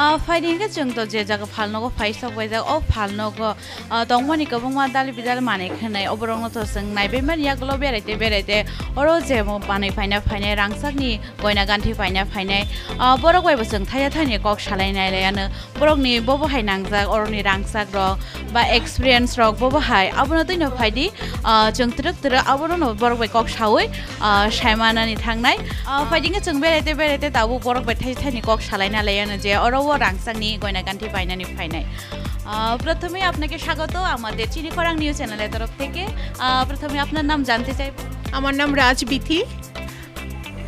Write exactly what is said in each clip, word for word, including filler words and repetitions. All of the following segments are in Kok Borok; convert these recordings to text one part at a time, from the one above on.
Ah, phaidi hwnkhe chwng to je jaga phalnogo phai sok bai jak, o phalnogo, ah, tongmani kwbangma dali bidal manwi khwnai, oborokno to chwng naibai mani yagulo beraite beraite oro je mo manwi phaina phainai, rangchakni goina ganthi phaina phainai, ah, borok bai bo chwng thaya thani kok salai nai lai ano. Borokni bobo hai nangjak, oroni rangchak rok ba experience rok bobo hai, abono twino phaidi, ah, chwng twrwk twrwk abono no borok bai kok saui, ah, saimanani thangnai. Ah, phaidi hwnkhe chwng beraite beraite tabuk borok bai thai thaini kok salaina lai ano je oro o rangchakni goina ganthi painani phainai. Ah, প্রথমে আপনাকে স্বাগত আমাদের চিনি খরাং নিউজ চ্যানেলের তরফ থেকে। Ah, প্রথমে আপনার নাম জানতে চাইবো। আমার নাম রাজ বিথি।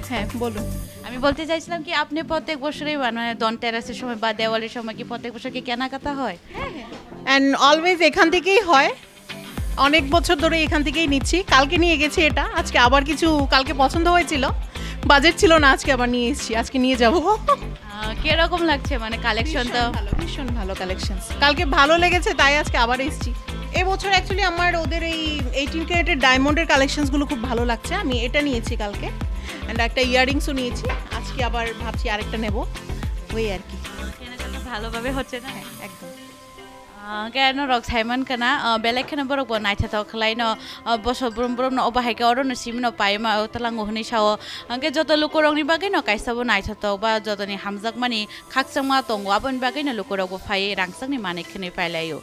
হ্যাঁ, বলুন। আমি বলতে চাইছিলাম কি, আপনি প্রত্যেক বছরই মানে, মানে ধনতেরাসের সময় বা দেওয়ালির সময় কি প্রত্যেক বছর কি কেনাকাটা হয়? অ্যান্ড অলওয়েজ এখান থেকেই হয়। অনেক বছর ধরে এখান থেকেই নিচ্ছি। কালকে নিয়ে গেছি এটা, আজকে আবার কিছু, কালকে পছন্দ হয়েছিল, বাজেট ছিল না, আজকে আবার নিয়ে এসেছি, আজকে নিয়ে যাব। আহ, কিরকম লাগছে মানে কালেকশন তো? ভীষণ ভালো, ভীষণ ভালো কালেকশন। কালকে ভালো লেগেছে, তাই আজকে আবার এসেছি। এবছর অ্যাকচুয়ালি আমার ওদের এই এইটিন ক্যারেটের ডায়মন্ডের কালেকশনসগুলো খুব ভালো লাগছে, আমি এটা নিয়েছি কালকে। অ্যান্ড একটা ইয়াররিংসও নিয়েছি, আজকে আবার ভাবছি আরেকটা নেব, ওই আর কি। আহ, কেনাকাটা ভালোভাবে হচ্ছে না? হ্যাঁ, একদম। Ah, hwnkhe norok saiman khna, ah, belai kheno borok bo naithothok khlaino, ah, boso brum brum no obo hai khe oro no simi no paima o twlango hwnwi sao. Hwnkhe joto lukurokni bagwi no kaisa bo naithothok ba jotoni hamjakmani khakchangma tongo, aboni bagwi no lukurok bo phai rangchakni manwi khwnwi pailaio.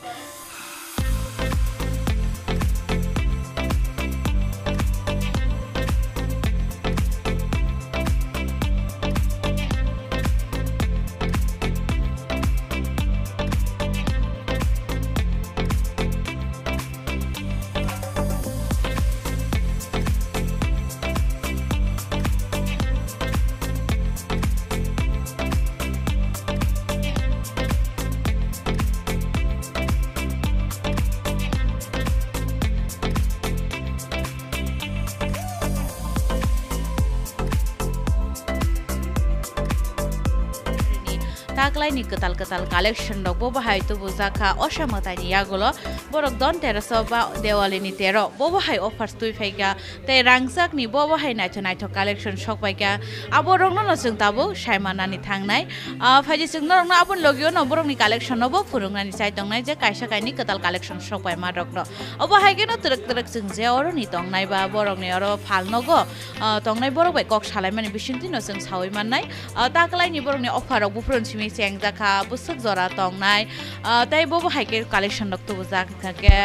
Taklaini kwtal kwtal collection rok bo bahai tubujakha, osa mwtaini yagulo borok Dhanteras o ba Dewali ni tero bo bahai offers twi phaikha, tei rangchakni bo bahai naithok naithok collection sok paikha, abo rokno no chwng tabuk saimanani thangnai. Ah, phaidi chwng norokno aboni logio no borokni collection no bo phwrwngnani chai tongnai je kaisa kaini kwtal collection sok paima rokno. Obo hai kheno twrwk twrwk chwng je oroni tongnai ba borokni oro phalnogo, ah, tongnai borok bai kok salaimani bisingtwi no chwng saui mannai. Ah, taklaini borokni offer rok buphuruni simi chengjakha, bwswk jora tongnai, ah, tei bobo hai khe collection rok tubujak hwnkhe,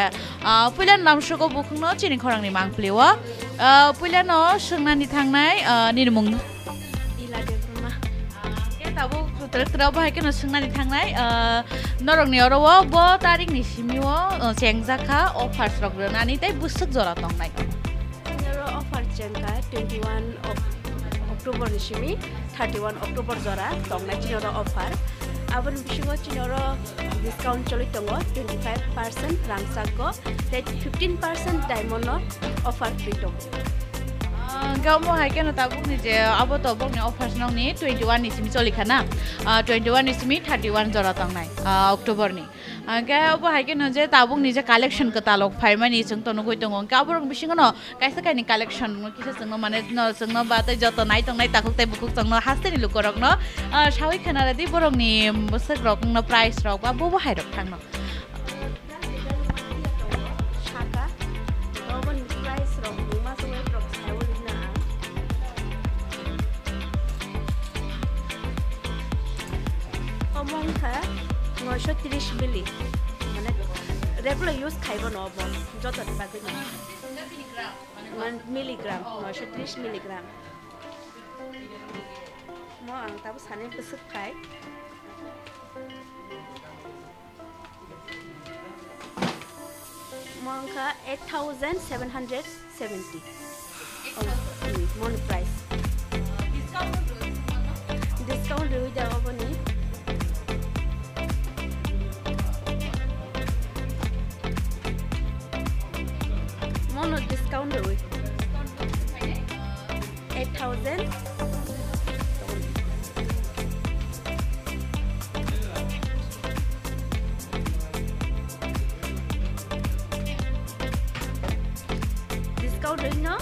ah, puila namsugo bukhukno chini khorangni mangpili o, ah, puilano swngnani thangnai, ah, nini mung? Ila Debbarma. Ah, hwnkhe tabuk twrwk twrwk bo hai kheno swngnani thangnai, ah, norokni oro o bo tarikni simi o, ah, chengjakha offers rok rwnani tei bwswk jora tongnai. Chini oro offer chengkha twenty one Oc-, October ni simi thirty one October jora tongnai chini oro offer. Aboni bisingo chini oro discount choli tongo twenty five percent rangchakgo tei fifteen percent diamond no offer twi tongo. Ah, hwnkhe omo hai kheno tabukni je abo to bokni offers nokni twenty one ni simi choli kha na? Ah, twenty one ni simi thirty one jora tongnai, ah, October ni. Hwnkhe obo hai kheno je tabukni je collection kwtal rok phaimani chwng to nugui tongo. Hwnkhe aborok bisingo no kaisa kaini collection no kisa chwngno mane no chwngno ba tei joto nai tongnai takhuk tei bukhuk chwngno hasteni lukorokno, ah, saui khna rwdi borokni bwswk rokno price rok ba bobo hai rok thangno. Saka, oboni price rok mungma se web rok saui rwna ang. Omo wngkha noisho tris mili, mane regular use khaibo no obo, jotoni bagwi no. One milligram, noisho tris milligram. Mo ang tabo sani bwswk khai. Mo wngkha eight thousand seven hundred seventy. Eight thousand? Oh, hmm, moni price. Discount rwui da oboni. Mono discount rwui. Discount rwui. Eight thousand. Discount rwino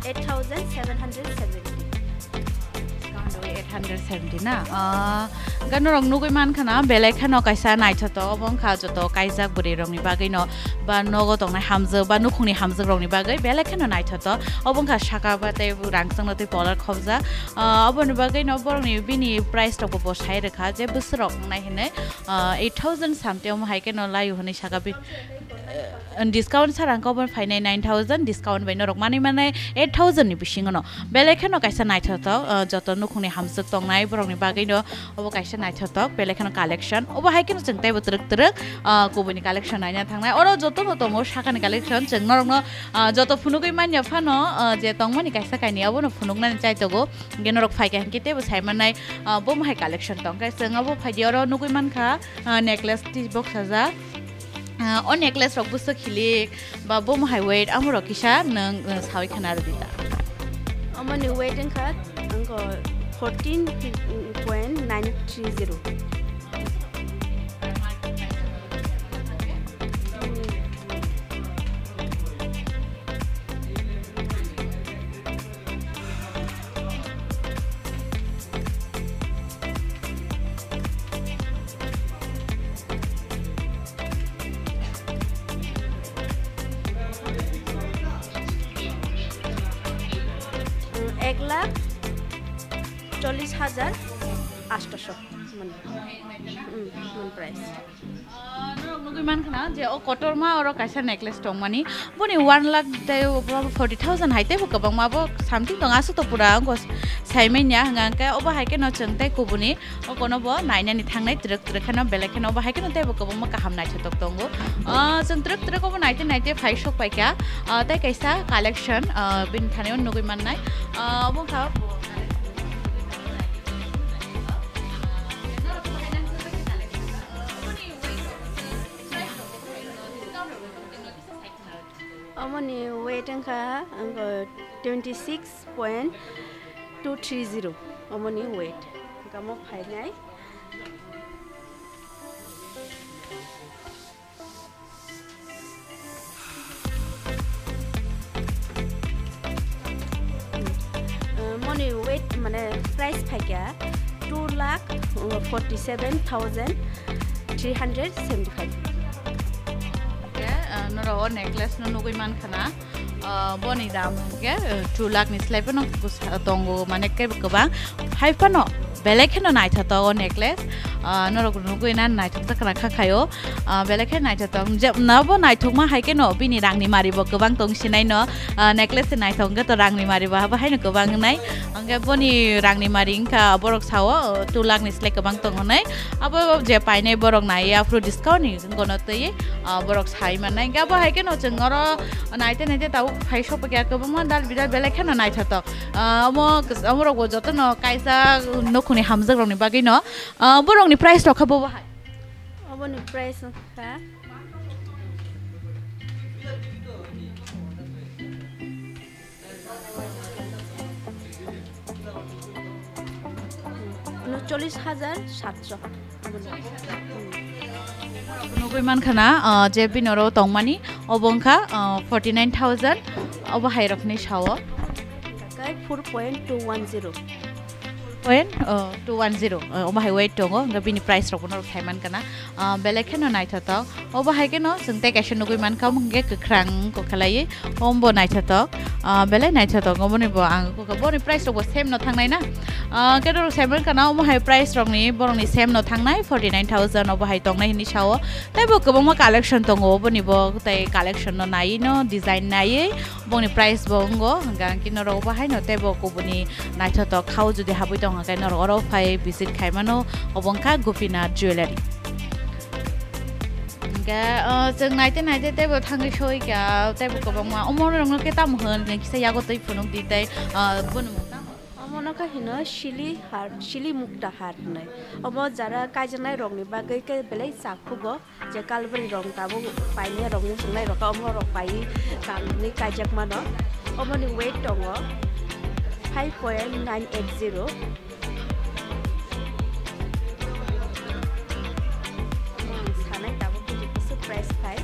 eight thousand seven hundred seventy. Discount rwui eight hundred seventy na? Ah, Hwnkhe norok nugwi mankha na, belai kheno kaisa naithotok, obo wngkha joto kaijak bwrwi rokni bagwi no, ba nogo tongnai hamjwk, ba nukhungni hamjwk rokni bagwi belai kheno naithotok. Obo wngkha saka ba tei rangchak no tei polar khobjak. Ah, oboni bagwi no borokni bini price rok bo bo sai rwkha je bwswk rok wngnai hinwi, ah, eight thousand something omo hai kheno laio hinwi saka bi-, eh, discount sara wngkha obo phainai nine thousand, discount bai norok manwi manai eight thousand ni bisingo no. Belai kheno kaisa naithotok, ah, joto nukhungni hamjwk tongnai borokni bagwi no obo kaisa naithotok, belai kheno collection. Obo hai kheno chwng teibo twrwk twrwk, ah, kubuni collection naina thangnai. Oro joto no tongo sakani collection, chwng norokno, ah, joto phunugwi manya phano, ah, je tongmani kaisa kainwi abono phunuknani chaitogo. Hwnkhe norok phaikha hinkhe teibo saimannai, ah, bo mohai collection tong. Khe chwng abo phaidi oro nugwi mankha, ah, necklace twi boksajak. Ah, o necklace rok bwswk hilik ba bo mohai weight amorok kisa nwng, uh, sawi khna rwdi ta. Omoni weight wngkha wngkha fourteen point nine three zero. Ek lakh chollish hajar astoso, mane, hmm, hmm, price. Ah, norok nugwi mankha na je o kotorma oro kaisa necklace tongmani, boni one lakh tei forty thousand hai teibo kwbangma bo something tong, aswk to pura wngkha saimanya hwnka hwnkhe obo hai kheno chwng tei kubuni o kono bo nainani thangnai twrwk twrwk kheno belai kheno obo hai kheno teibo kwbangma kaham naithotok tongo. Ah, chwng twrwk twrwk obo naite naite phai sok paikha, ah, tei kaisa collection, ah, bini thani o nugwi mannai, ah, obo wngkha. Omoni weight wngkha, wngkha twenty six point two three zero. Omoni weight. Hwnkha omo phainai. Uh, moni weight, mane, price phaikha two lakh forty seven thousand three hundred seventy five. Hwnkhe, uh, norok o necklace no nugwi mankha na, uh, boni dam hwnkhe, uh, two lakh ni slai phano kusa tongo, mane, kebo kwbang. Hai phano belai kheno naithotok o necklace, ah, norok nugwi na naithok jak khna kha khaio, ah, belai khe naithotok. Je, nabo naithokma hai kheno bini rangni mari bo kwbang tong sinai no, ah, necklace se naithok hwnkhe to rangni mari bo habo haino kwbang wngnai. Hwnkhe boni rangni mari wngkha borok sao, oh, two lakh ni slai kwbang tong hwnwi. Abo je painai borok nai aphuru discount ni wngkha no twi, ah, borok sai mannai. Hwnkhe abo hai kheno chwng oro naite naite tabuk phai sopikha kwbangma dal bidal belai kheno naithotok. Ah, omo kis-, omorokbo jotono kaisa nukhungni hamjakrokni bagwino, ah, borokni price rok kha bobo hai? Oboni price wngkha unochollish hajar satso. Nugwi mankha na, ah, je bini oro tongmani, obo wngkha, ah, forty nine thousand, obo hai rokni sao. Kai four point two one zero. Point, ah, two one zero, ah, obo hai weight tongo, hwnkhe bini price rok bono sai mankha na, ah, belai kheno naithotok. Obo hai kheno chwng tei kaisa nugwi mankha, omo hwnkhe kwkhwrang kokhalai. Ombo naithotok, ah, belai naithotok, oboni bo ang kukha, boni price rok bo same no thangnai na. Ah, khe norok sai mankha na, omo hai price rokni, borokni same no thangnai, forty nine thousand obo hai tongnai hinwi sao. Tei bo kwbangma collection tongo, oboni bo tei collection no naiwi no, design naiwi, boni price bo wngo, hwnkha hwnkhe norok obo hai no tei bo kubuni naithotok khao jodi habwi tongkha khe norok oro phai visit khai mano, obo wngkha Gopinath Jewellery. Hwnkhe, ah, chwng naite naite teibo thangwi soi kha, teibo kwbangma. Omo norokno khe tamo hwn, kisa yago twi phunuk di tei, ah, bono mung tamo? Omo no kha hino Sili har, Sili Mukta har hinwi. Omo jara kaijaknai rokni bagwi khe belai chakhugo, je kalbari rok tabuk painai rok muchungnai rok, omo rok pai tangwi kaijak mano. Omoni weight tongo five point nine eight zero. Ang sanai tabuk buji kusuk price khai.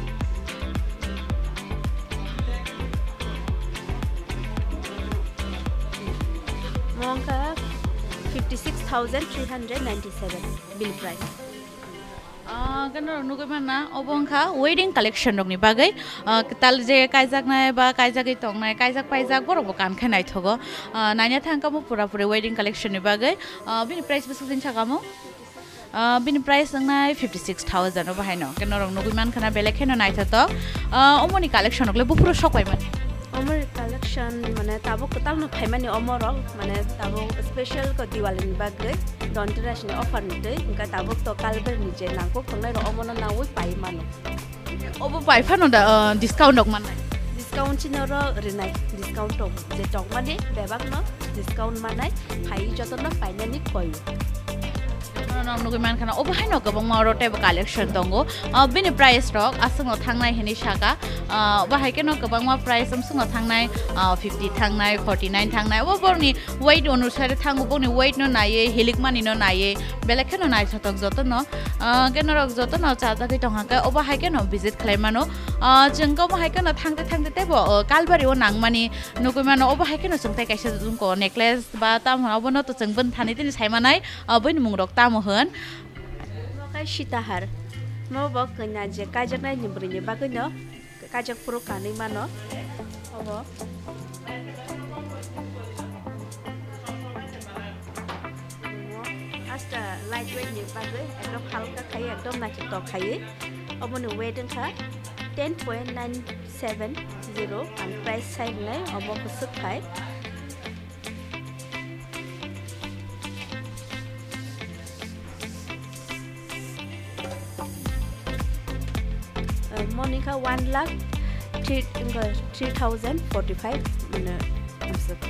Mongkha fifty six thousand three hundred ninety seven bini price. Ah, khe norok nugwi manna, obo wngkha wedding collection rokni bagwi. Ah, kwtal je kaijaknai ba kaijagwi tongnai, kaijak paijak borok bo kankhe naithogo. Ah, naina thangkha mo pura puri wedding collection ni bagwi. Ah, bini price bwswk din sakamo? Ah, bini price wngnai fifty six thousand obo haino. Khe norok nugwi mankha na belai kheno naithotok. Ah, omoni collection rok le buphuru sok pai mani. Omoni collection mane tabuk kwtal no phaimani omorok, mane tabuk special ko Diwali ni bagwi, Dhanteras ni offer ni twi, hwnkhe tabuk to Kalber ni je nangkuk tongnai rok omono nawi pai mano. Obo pai phano da, ah, discount rok mannai? Discount chini oro rinai, discount tongo. Je tongmani bebak no discount mannai, phai joto no painani koi. Oro no nugwi mankha na, obo haino kwbangma oro teibo collection tongo. Ah, bini price rok aswk no thangnai hinwi saka. Ah, obo hai kheno kwbangma price amswk no thangnai, ah, fifty thangnai, forty nine thangnai. Obo borokni weight onusare thango, boni weight no naiwi, hilik mani no naiwi, belai kheno naithotok joto no. Ah, khe norok joto no chajagwi tongkha khe, obo hai kheno visit khlai mano. Ah, chwng khe obo hai kheno thangte thangte teibo, oh, Kalbari o nangmani nugwi mano. Obo hai kheno chwng tei kaisa jungko necklace ba tamo hwn, obo no to chwng bini thani tini sai manai, ah, bini mung rok tamo hwn. Omo khe sitahar. Mo bo kanya je kaijaknai ni bwrwi ni bagwi no. Kaijak phuru kanwi mano. Obo. Asta lightweight ni bagwi ekdom halka khai, ekdom naithotok khai. Oboni weight wngkha ten point nine seven zero and price sai wngnai omo bwswk khai. Uh, moni kha one lakh three, three thousand forty five mane amswk.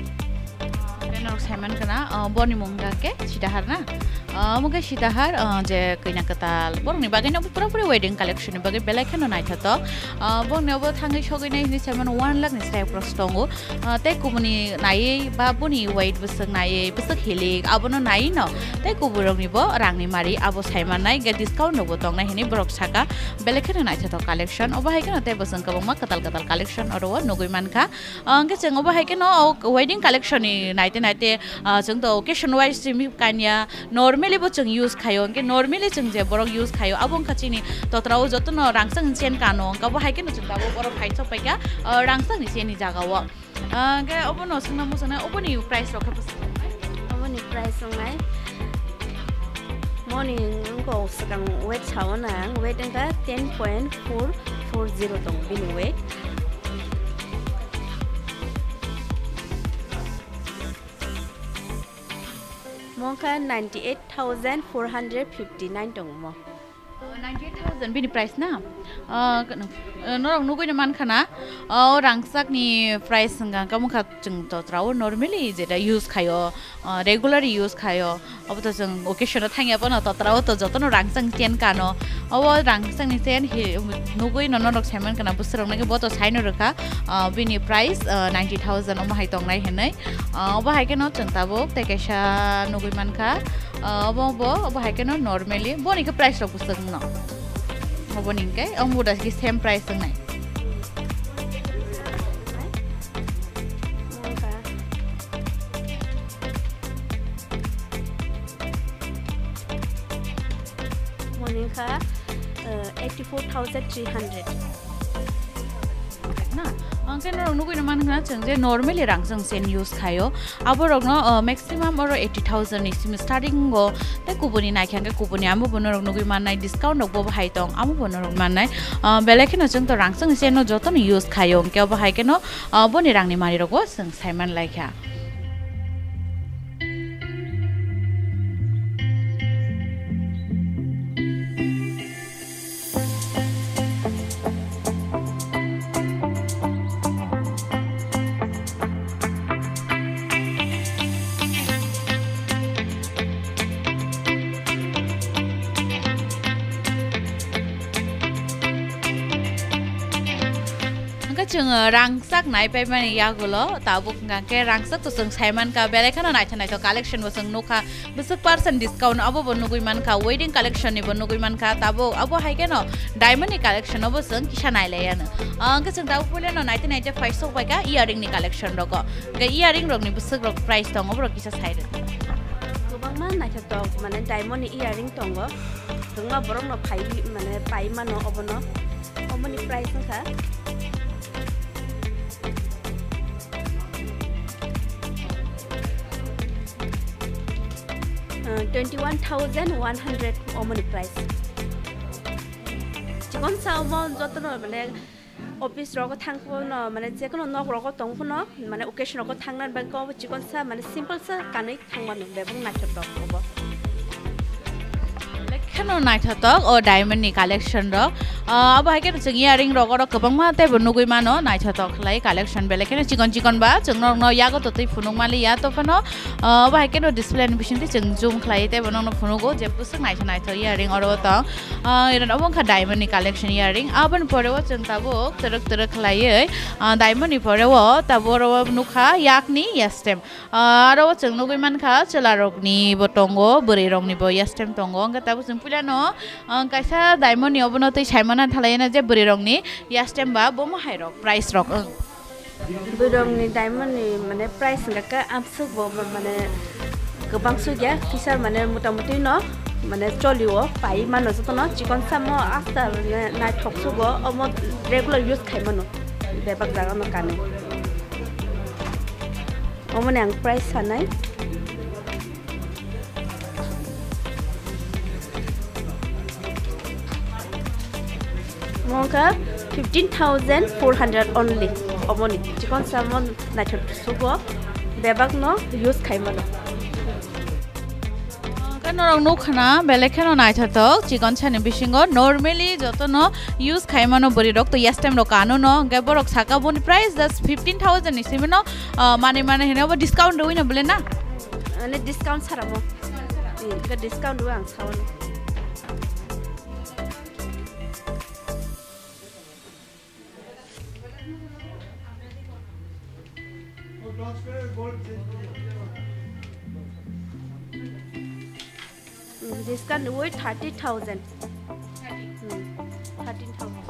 Khe norok saiman kana, uh, boni mung kha khe sitahar na. Ah, omo khe sitahar, ah, je kanya kwtal. Borokni bagwi no pura pura wedding collection ni bagwi belai kheno naithotok. Ah, borokni obo thangwi sogwi nai hinwi saimano one lakh ni srai pros tongo. Ah, tei kubuni naiwi ba boni weight bwswk naiwi, bwswk hilik, abono naiwi no. Tei kuburokni bo rangni mari abo saimanai, ge discount rokbo tongnai hinwi borok saka. Belai kheno naithotok collection. Obo hai kheno tei bwswng kwbangma kwtal kwtal collection oro o nugwi mankha. Ah, hwnkhe chwng obo hai kheno o wedding collection ni naite naite, ah, chwng to occasion wise simi kanya normally bo chwng use khaio, hwnkhe normally chwng je borok use khaio, abo wngkha chini totra o jotono rangchak ni chain kano, hwnkhe obo hai kheno chwng tabuk oro phai sok paikha, ah, rangchak ni chain ni jaga o. Ah, hwnkhe obono swngna muchungnai, oboni price rok khe bwswk? Oboni price wngnai, moni wngkha swkang weight sao na, ang weight wngkha ten point four four zero tongo bini weight. Mo wngkha ninety eight thousand four hundred fifty nine tongo mo. Ninety eight thousand bini price na? Ah, kano, ah, norok nugwi no mankha na? Ah, o rangchak ni price wngkha, wngkha mokha chwng totra o normally jeta use khaio, ah, regular use khaio. Obo to chwng occasion o thangya bono totra o to jotono rangchak chain kano. Obo rangchak ni chain hi nugwi no norok saiman kana bwswk rok nai bo to saino rwkha, ah, bini price, ah, ninety thousand omo hai tongnai hinwi. Ah, obo hai kheno chwng tabuk tei kaisa nugwi mankha. Ah, obo bo, obo hai kheno normally boni khe price rok bwswk no. Obo ni hwnkhe omo da khe same price wngnai. Moni kha, eh, eighty four thousand three hundred. Na, angke norok nugwi no mankha chwng je normally rangchak chain use khaio. Aborokno, uh, maximum oro eighty thousand ni simi starting o, tei kubuni naikha hwnkhe kubuni amo bo norok nugwi mannai, discount rok bo bahai tong, amo bo norok mannai. Uh, belai kheno chwng to rangchak chain no jotono use khaio, hwnkhe obo hai kheno, uh, boni rangni mari rok bo chwng saiman laikha. Hwnkhe chwng, uh, rangchak nai paimani yagulo tabuk hwnkhe rangchak to chwng saimankha, belai kheno naithok naithok collection bo chwng nukha. Bwswk percent discount abo bo nugwi mankha, wedding collection ni bo nugwi mankha, tabuk abo hai kheno diamond ni collection obo chwng kisa nailaiya no. Ah, hwnkhe chwng tabuk puila no naite naite phai sok baikha earring ni collection rogo. Hwnkhe earring rok ni bwswk rok price tongo borok kisa sai rwdi. Kwbangma naithotok, mane, diamond ni earring tongo. Kwbangma borok no phai, mane, pai mano obono. Oboni price wngkha, uh, twenty one thousand one hundred, oboni price. Chikon sa omo jotono, mane, office rogo thang phano, mane, jekono nok rogo tong phano, mane, occasion rogo thangna bagwi obo chikon sa, mane, simple sa kanwi thang mano, bebak naithotok obo. Belai kheno naithotok o diamond ni collection rok. Ah, abo hai kheno chwng earring rok oro kwbangma teibo nugwi mano, naithotok khlai collection belai kheno chikon chikon ba chwng norokno yago totwi phunuk maliya, to phano, ah, abo hai kheno display ni bisingtwi chwng zoom khlai teibo nokno phunugo je bwswk naithok naithok earring oro tong. Ah, oro obo wngkha diamond ni collection earring. Aboni pore o chwng tabuk twrwk twrwk khlaiwi, ah, diamond ni pore o tabuk oro nukha yakni yastem. Ah, aro o chwng nugwi mankha, chwlarokni bo tongo, bwrwirokni bo yastem tongo. Hwnkhe tabuk chwng puilano, ah, kaisa diamond ni obono twi saimana thalaiana je bwrwirokni yastem ba bo mohai rok, price rok, wng. Bwrwirokni diamond ni, mane, price hwnkha khe amsuk bo, bo, mane, kwbang sugya, kisa, mane, motamuti no, mane, cholio, pai mano jotono, chikon samo asta, mane, naithok sugo, omo regular use khai mano, bebak jaga no kanwi. Omoni ang price sanai. Mongkha fifteen thousand four hundred only. Omoni chikon samon naithok sugo, bebak no use khai mano. Khe norok nukha na, belai kheno naithotok, chikon sani bisingo normally jotono use khai mano bwrwi rok, to yastem rok kano no, hwnkhe borok saka boni price just fifteen thousand ni simi no, ah, mani mani hino bo discount rwi no bole na? Ani discount sara mo. Hmm, hwnkhe discount rwi ang sao no. Discount rwi thirty thousand. Hmm, thirteen thousand.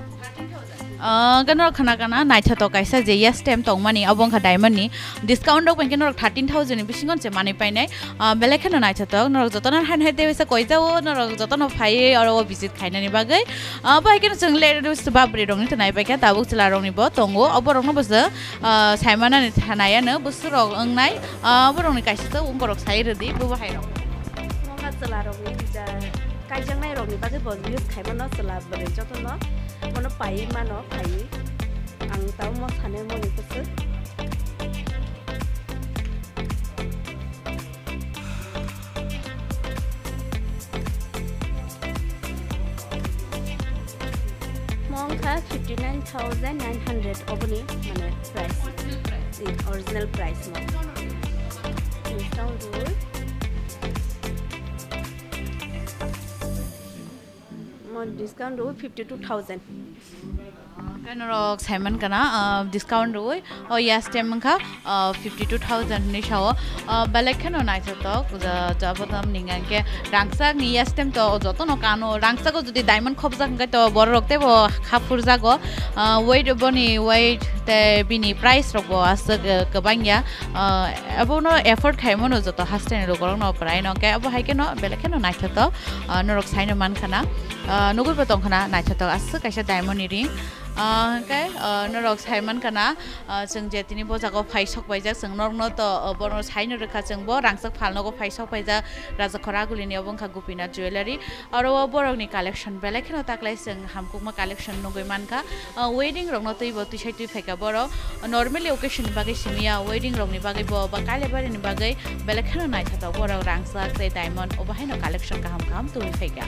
Ah, khe norok khna kana naithotok kaisa je yastem tongmani, abo wngkha diamond ni. Discount rok bai khe norok thirteen thousand ni bisingo se manwi painai. Ah, belai kheno naithotok, norok jotono hai hai tei waisa koijao, norok jotono phaiwi oro o visit khainani bagwi. Ah, bai kheno chwng ladies ba bwrwi rokni to naipaikha, tabuk chwla rokni bo tongo, o borokno bo chwng, ah, saimanani thanai ano bwswk rok wngnai, ah, borokni kaisa to borok sai rwdi, bo bahai rok. Wngkha chwla rokni, ja, kaijaknai rokni bagwi bo use khaimano chwla bwrwi jotono, bono paiwi mano, phaiwi. Ang tamo sane moni kwchwk. Mo wngkha fifty nine thousand nine hundred oboni, mane, price. Original price. Eh, original price mo. Discount rwi. Mo discount rwi fifty two thousand. Khe norok saiman kana, ah, discount rwi, o yastem wngkha, ah, fifty two thousand hinwi sao, ah, belai kheno naithotok, ja-, jabodam ninga khe rangchak ni yastem to jotono kano, rangchak o jodi diamond khobjak hwnkhe to borok teibo kha phurjago, ah, weight boni weight tei bini price rok bo aswk, eh, kwbang ya, ah, abono afford khaimano joto hasteni lukurok no prai no, khe abo hai kheno belai kheno naithotok, ah, norok saino mankha na, ah, nugui bo tongkha na naithotok aswk kaisa diamond ni ring. Ah, hwnkhe, ah, norok sai mankha na, ah, chwng je tini bo jaga o phai sok paijak, chwng norokno to, ah, bono saino rwkha, chwng bo rangchak phalnogo phai sok paijak, Raja Khoragulini obo wngkha Gopinath Jewellery. Oro o borokni collection belai kheno taklai chwng hamkukma collection nugui mankha. Ah, wedding rokno twi bo twisai twi phaikha borok. Normally occasion ni bagwi simiya, wedding rokni bagwi bo ba Kailaibari ni bagwi belai kheno naithotok borok rangchak tei diamond obo haino collection kaham kaham twi phaikha.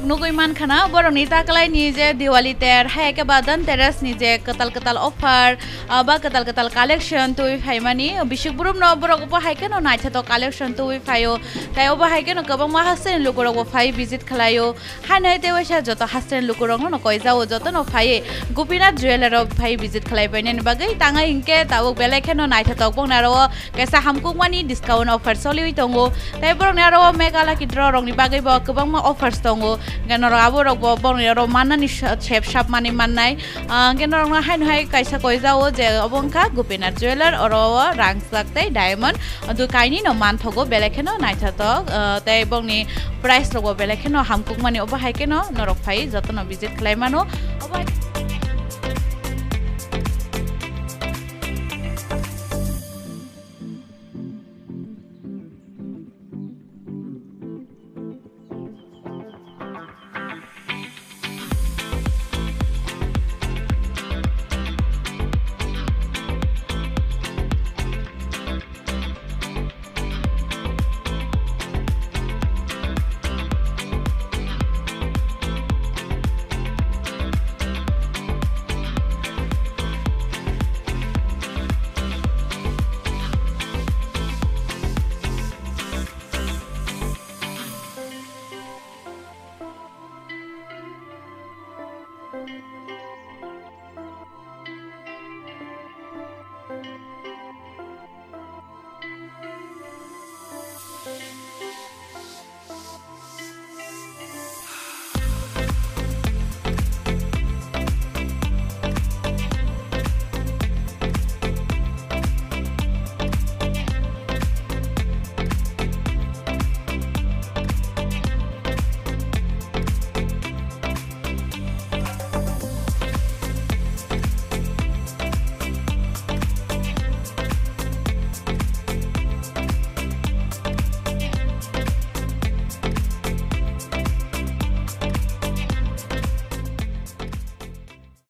Nugwi mankha na borokni taklaini je Diwali ter, hai khe ba Dhanteras ni je kwtal kwtal offer, ah, ba kwtal kwtal collection twi phaimani, bisik burumno borok bo hai kheno naithotok collection twi phaio. Tai obo hai kheno kwbangma hasteni lukurok bo phai visit khlaio. Haino hai tei waisa joto hasteni lukurokno no koijao, jotono phaiwi Gopinath Jeweler o phai visit khlai painani bagwi tangai hinkhe tabuk belai kheno naithotok bongni aro o kaisa hamkukmani discount offer soliwi tongo. Tai borokni aro o Mega Lucky Draw rokni bagwi bo kwbangma offers tongo. Hwnkhe norok aborok bo borokni aro mannani sa-, sep sap mani mannai. Ah, hwnkhe norokno haino hai kaisa koijao je obo wngkha Gopinath Jeweler, oro o rang swk tei diamond dui kainwi no manthogo, belai kheno naithotok, ah, tei bongni price rok bo belai kheno hamkukmani, obo hai kheno norok phai jotono visit khlai mano. Obo hai